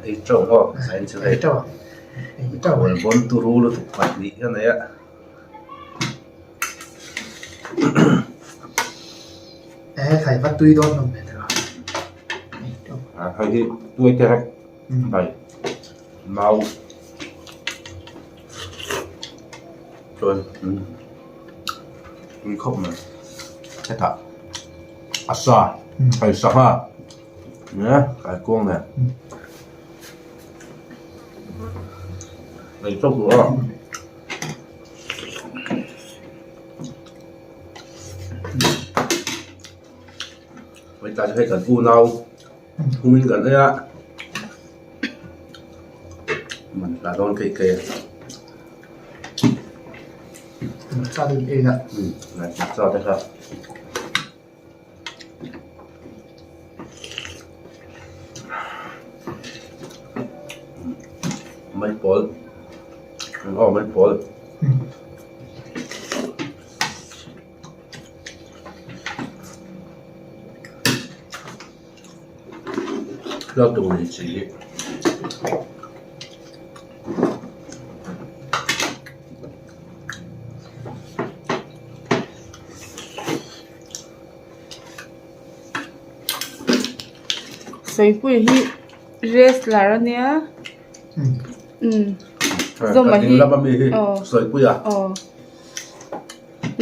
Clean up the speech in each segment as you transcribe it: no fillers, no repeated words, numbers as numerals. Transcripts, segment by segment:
Ei teuh maw zain chu hei. Mikhual bawn turu lutuk pahnih a nei a. Hei hi tuai te rek bai mau chuan tui khawp mai hetah a sa hei sangha nia kaikuang nen ei chauh duh a. Heta chu hei kan unau humin kan ei a man tla dawn keih keih a hmarcha te kha. Maipawl aw maipawl hla tur ni chi hi. Sawipuia hi wrestler a nia Zawma hi aw aw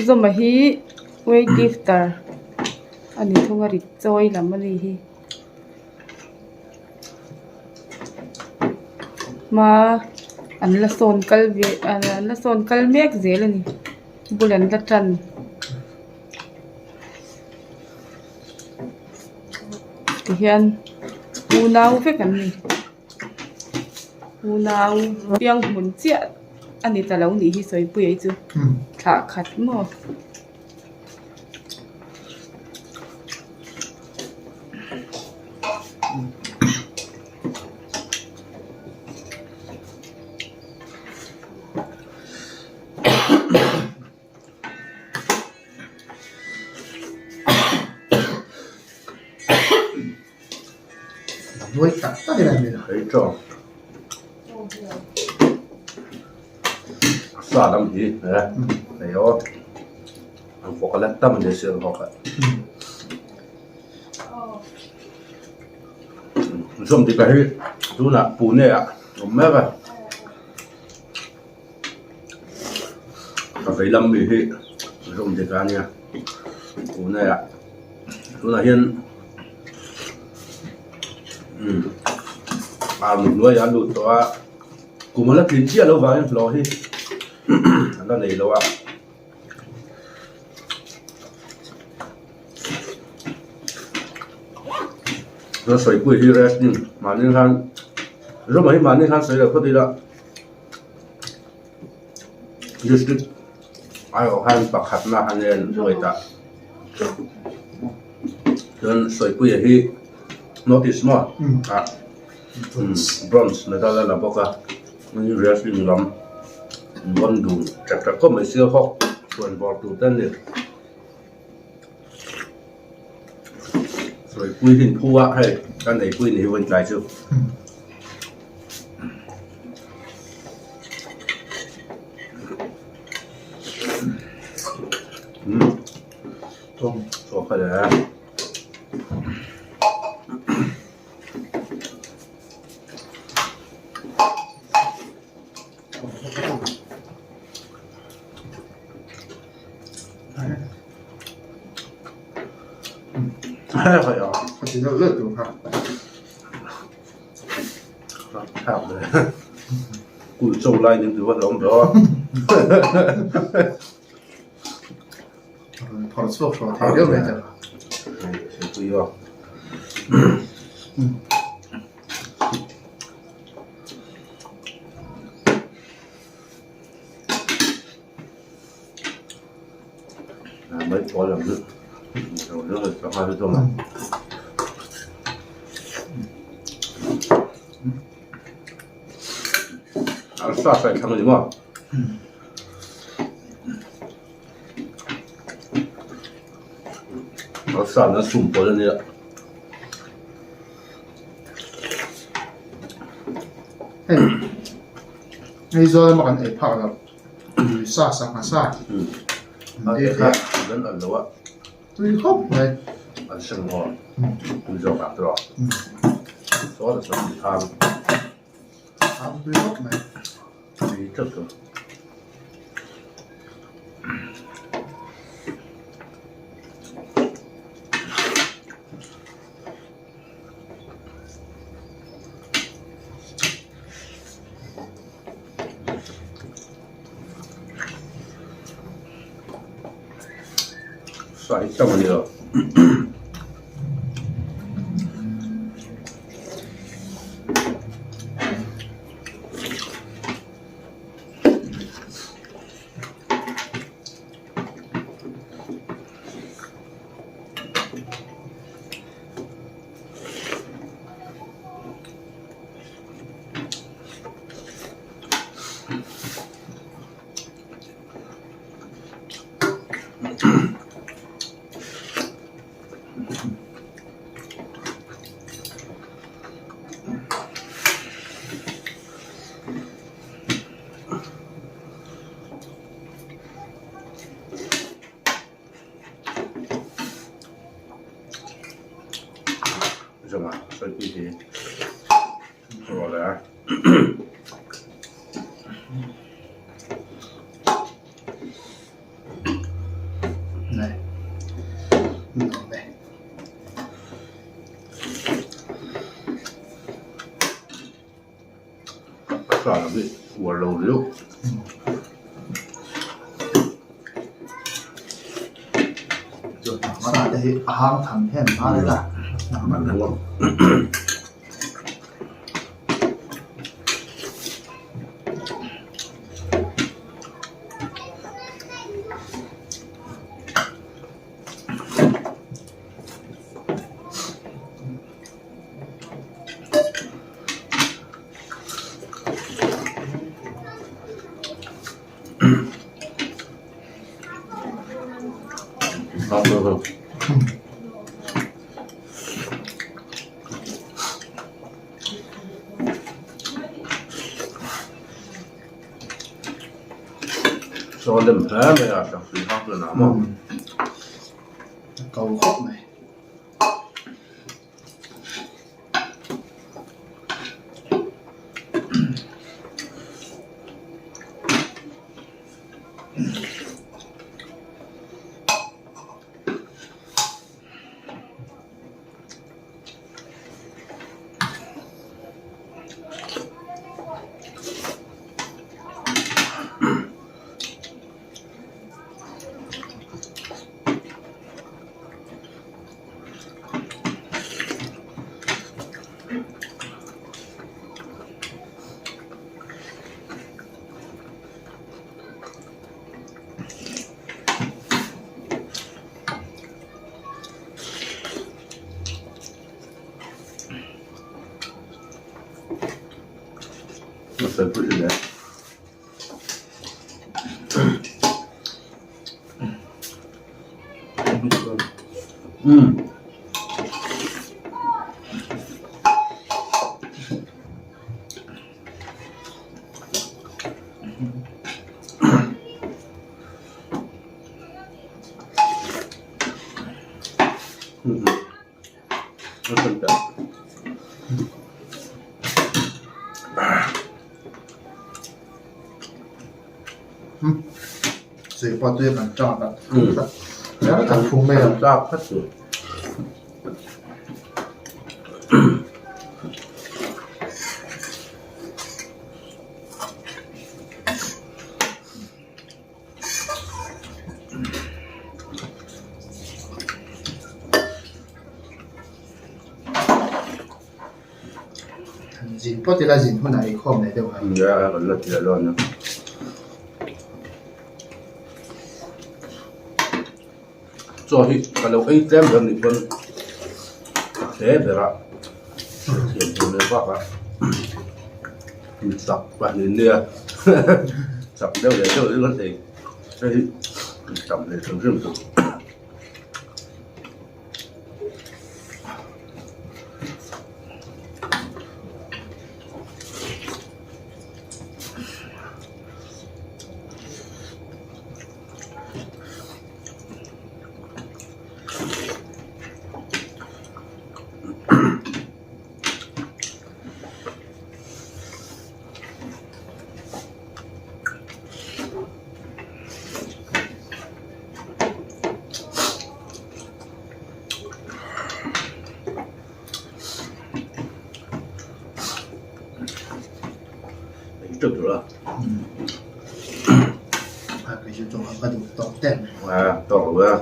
Zawma hi weight lifter a ni thung a rit chawi lam a ni hi hma an la sawn kal ve an la sawn kal mek zel a ni bul an la tan. Tihian unau vek an ni unau piang hmun chiah a ni ta lo nih hi sawipuia hi chu thlah khat maw. Nuai tak tak in an ni. Hei tawng. Sa lam hi he hei aw ang vawk a la tam ni si ang vawk a. Zawm dik a hi tunah Pune ah awm mek a. Ka vei lam mi hi rawng dik a nia tunah tunah hian umm army hnuaiah a lut tawh a kum a la tlin chiah loh vangin hlawh hi a la nei lo a. Chuan sawipui hi wrestling mahni khan rawng hi mahni khan sawi loh phawt ila. District aiawh khan pakhatna a nen weight ah chuan Sawipuia hi North East maw ah bronze medal a la bawk a wrestling lam bawn dun ṭek ṭek khawp mai sia hawk chhuan bawr tur te an ni Sawipui hi inphu a hei ka neipui ni hi vawiin tlai chu. Kul chaw lai ning tu va hlawm ro. Phawrh chhuak hrawh thei deuh mai ta. Pui aw. Mai pawl ang chu. A sa sai thlang a ni maw? A sa na sum pawl a nia. Hei Aizawl lama kan ei phak loh lui sa sangha sa an te kha an al lo a tui khawp mai an seng maw tui zawk ah te rawh saw ta saw tui khang khang tui khawp mai tui tlat lo. Sa hi tam a ni lo. Zama sawi hi rawh le a. Nei nuam e. A sa lam hi uar lo riau. Sa te hi a hang tham hian a vel a. Saw lem hle mai a, hranghlui hang chu a nam a. A ko khawp mai. Sui pawh tui kan chak a kan phung mai a. Chak khat chu. Zin pawt ila zin hunah ei khawm leh deuh ang. Nia kan la ti alawm a. Chaw hi ka lo ei tlem ber ni pawn a hle ber a thiam tur leh bak a mi chak pahnih nia chak deuh leh deuh hi kan ei hei hi tam leh hrim hrim tur. teuh tur a. A kei chu chaw ka duh tawk tep. A tawk lo e.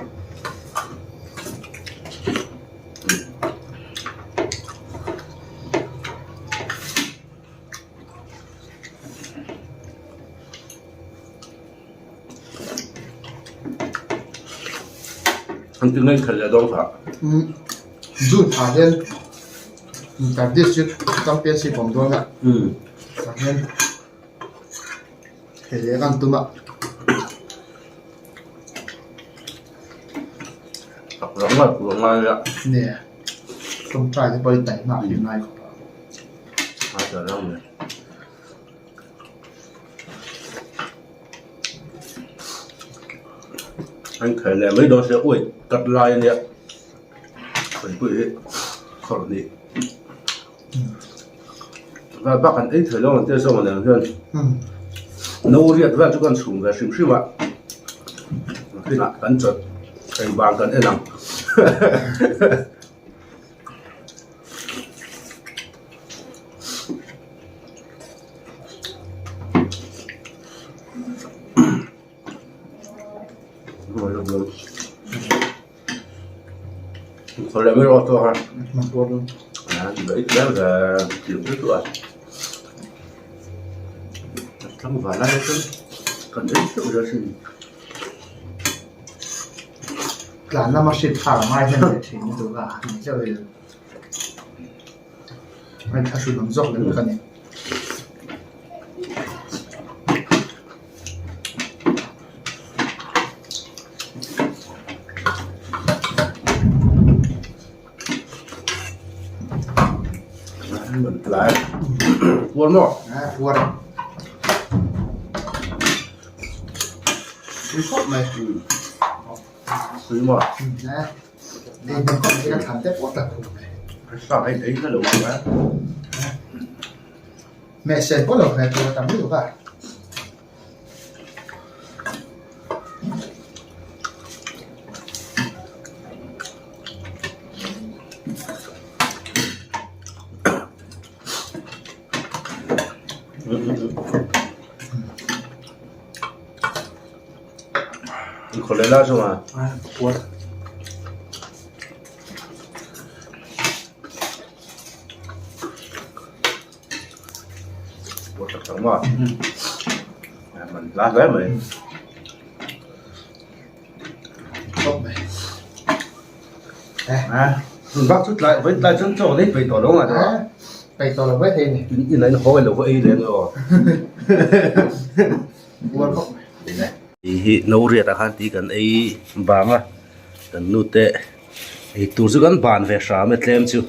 An ti ngei khalh leh dawn kha. June thla hian Inter District Championship awm dawn a. Tah hian hei leh kan tum a. Tak rang ngai pur ngai a. Nia. Tawngtai te pawh hi taihmak hi ngai khawp a. A ta rang mai. An khelh leh mai dawn sia uai cut lai ania khawipuii hi khawrh ni vel bak an ei thei lo ang te zawng nen hian no riat vel chu kan chhum ve hrim hrim a nakinah kan chawt engvang kan en ang. Tlan lama hriat thlak a ngai hian leh thin lutuk a ni zeuh in a inthlahrun awm zawk leh vek a ni. Puar maw? Puar. Tui khawp mai. Tui maw? Ei hnem khawp mai ka thlan te pawh tak khawp mai. Sa ei ei na lo ang a. Meh sen pawh lo hmeh tur a tam lutuk a. Khawleh la chu a. Puar tak tak maw? Man hla hle mai. Khawp mai. Tun bak chu tlai vawi tlai chuan chaw an ei peih tawh lo ang a tawh a. Peih tawh lo mai thei ni. In in a in haw lo va ei leh ang aw. Puar khawp mai. Hei hi no riat ah khan tui kan ei bang a kan nu te ei tur chu kan ban ve hram e tlem chu.